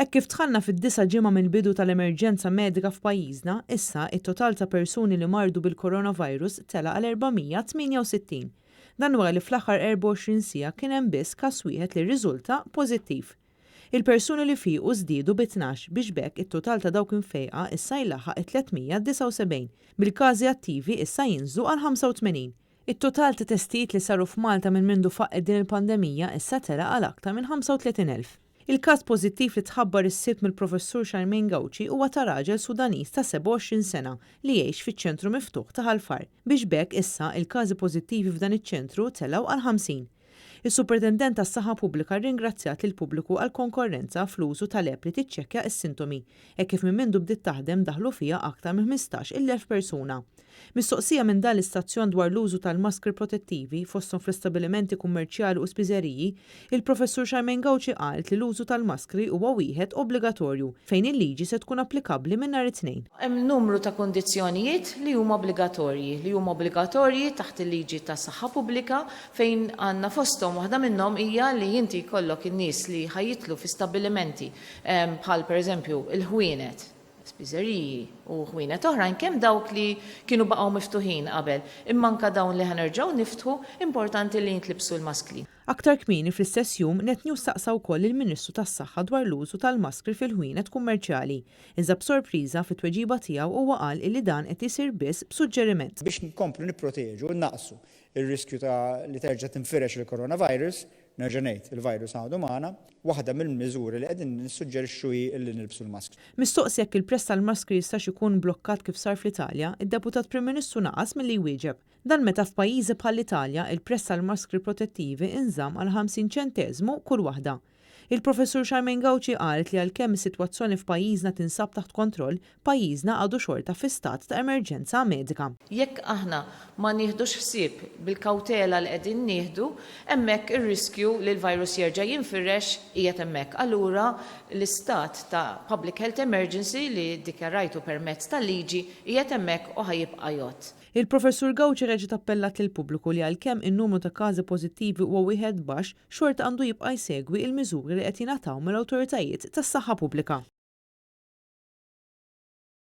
Hekk kif dħalna fid-disa' ġimgħa mill-bidu tal-emerġenza medika f'pajjiżna, issa it-total ta' persuni li mardu bil-coronavirus tela' għal 468. Dan wara li fl-aħħar 24 siegħa kien hemm biss każ wieħed li rriżulta pożittiv. Il-persuni li fiequ żdiedu bi 12 biex b'hekk it-total ta' dawk imfejqa issa jlaħħaq it-379, bil-każi attivi issa jinżlu għal 85. It-total ta' testijiet li saru f'Malta minn mindu faqqgħet din il-pandemija issa tela' għal aktar minn 35,000. Il-każ pożittiv li tħabbar is-Sibt mill-Professur Charmaine Gauci huwa ta' raġel Sudaniż ta' 27 sena li jgħix fiċ-ċentru miftuħ ta' Ħal Far, biex b'hekk issa il-każi pożittivi f'dan iċ-ċentru telgħu għal 50. Is-Supretendent tas-Saħħa Pubblika rringrazzjat lill-pubbliku għall-konkorrenza fl-użu tal-app li tiċċekkja s-sintomi, hekk kif minn mindu bdiet taħdem daħlu fiha aktar minn 15,000 persuna. Mistoqsija minn dan l-istazzjon dwar l-użu tal-maskri protettivi, fosthom fl-istabbilimenti kummerċjali u spiżeriji, il-Professur Charmaine Gauci qalet li l-użu tal-maskri huwa wieħed obbligatorju, fejn il-liġi se tkun applikabbli minn nhar it-Tnejn. Hemm numru ta' kundizzjonijiet li huma obbligatorji, li huma obbligatorji taħt il-liġi tas-saħħa pubblika fejn għandna fosthom waħda minnhom hija li inti jkollok in-nies li ħa jidħlu fi stabbilimenti bħal pereżempju l-ħwienet, spiżeriji u ħwienet oħrajn kemm dawk li kienu baqgħu miftuħin qabel imma anke dawn li ħa nerġgħu niftħu, importanti li jintlibsu l-maskli. Aktar kmieni fl-istess jum, Net News staqsa wkoll lill-Ministru tas-Saħħa dwar l-użu tal-maskri fil-ħwienet kummerċjali, iżda b'sorpriża fit-tweġiba tiegħu huwa qal illi dan qed isir biss b'suġġeriment. Biex nkomplu nipproteġu u nnaqqsu r-riskju ta' li terġa' tinfirex il-coronavirus, Nerġa' ngħid, il-virus għadu magħna. Waħda mill-miżuri li qegħdin nissuġġerixxu hi li nilbsu l-maskri. Mistoqsi jekk il-prezz tal-maskri jistax ikun blokkat kif sar fl-Italja, id-Deputat Prim Ministru naqas milli jwieġeb. Dan meta f'pajjiżi bħall-Italja, il-prezz tal-maskri protettivi inżamm għal 50 ċenteżmu kull waħda. Il-Professur Charmaine Gauci qalet li għalkemm is-sitwazzjoni f'pajjiżna tinsab taħt kontroll, pajjiżna għadu xorta fi stat ta' emerġenza medika. Jekk aħna ma nieħdux ħsieb bil-kawtela li qegħdin nieħdu, hemmhekk ir-riskju li l-virus jerġa' jinfirex qiegħed hemmhekk. Allura l-istat ta' public health emergency li ddikjarajtu permezz tal-liġi qiegħed hemmhekk u ħa jibqa' jgħodd. Il-Professur Gauci reġgħet appellat lill-pubbliku li għalkemm in-numru ta' każi pożittivi huwa wieħed baxx, xorta għandu jibqa' jsegwi l-miżuri li qed jingħataw mill-awtoritajiet tas-saħħa pubblika.